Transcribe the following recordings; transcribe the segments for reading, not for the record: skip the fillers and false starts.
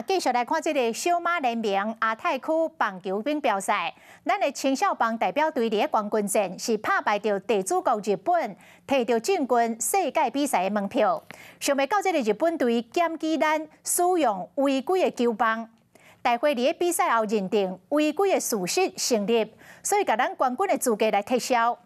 繼續來看這个小馬聯盟亞太區棒球錦標賽，咱的青少棒代表隊佇咧冠軍戰是拍敗著地主國日本，提著進軍世界比賽的門票。想袂到這个日本隊檢舉咱使用違規的球棒，大會佇咧比賽後認定違規的事實成立，所以共咱冠軍的資格來撤銷。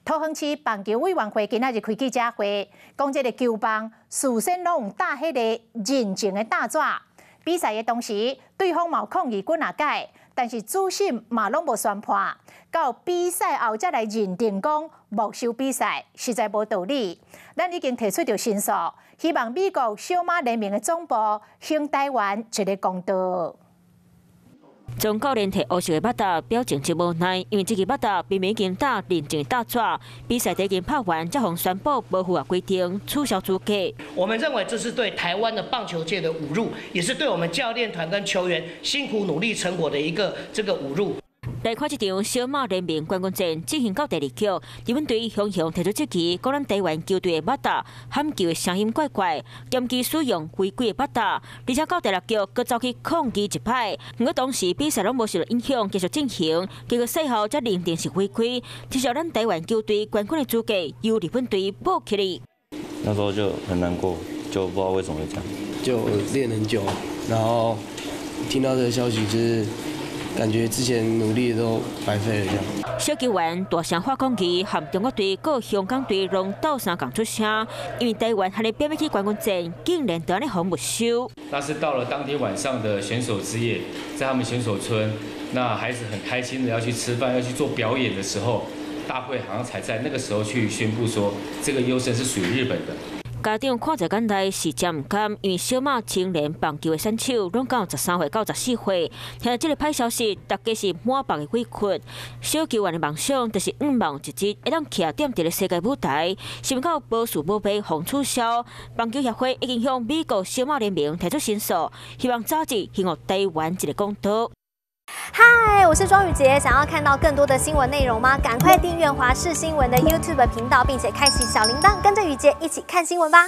桃園市棒球委員會今仔日開記者會，講這个球棒事先攏有貼彼个認證的貼紙。比賽的當時，對方嘛有抗議幾若擺，但是主審嘛攏無宣判。到比賽後才來認定講沒收比賽，實在無道理。咱已經提出著申訴，希望美國小馬聯盟的總部還台灣一个公道。總教練提烏色的襪仔，表情真無奈，因為這支襪仔明明已經貼認證貼紙，比賽已經拍完，才予宣布無符合規定，取消資格。我們認為這是對台灣的棒球界的侮辱，也是對我們教練團跟球員辛苦努力成果的一個這個侮辱。來看這場小馬聯盟冠軍戰進行到第二局，日本隊雄雄提出質疑，講咱台灣球隊的襪仔喊球的聲音怪怪，檢舉使用違規的襪仔，而且到第六局閣走去抗議一擺，毋過當時比賽攏無受到影響，繼續進行，結果賽後才認定是違規，撤銷咱台灣球隊冠軍的資格，由日本隊補起來。那時候就很難過，就不知道為什麼會這樣。就練很久，然後聽到這個消息就是，感覺之前努力都白費了，這樣。小球員大聲發抗議，和中國隊、佮香港隊攏鬥相共出聲，因為台灣還咧變欲去冠軍戰，竟然都按呢予沒收。那是到了當天晚上的選手之夜，在他們選手村，那孩子很開心的要去吃飯、要去做表演的時候，大會好像才在那個時候去宣布說，這個優勝是屬於日本的。家長看在眼內是真毋甘，因為小馬青年棒球的選手攏到13歲到14歲，聽著這个歹消息，大家是滿腹的委屈。小球員的夢想就是向望一日會當徛踮佇咧世界舞台，想袂到無事無弊予取消。棒球協會已經向美國小馬聯盟提出申訴，希望早日還予台灣一个公道。嗨，我是莊宇傑，想要看到更多的新聞內容嗎？趕快訂閱華視新聞的 YouTube 頻道，並且開啟小鈴鐺，跟着宇傑一起看新聞吧。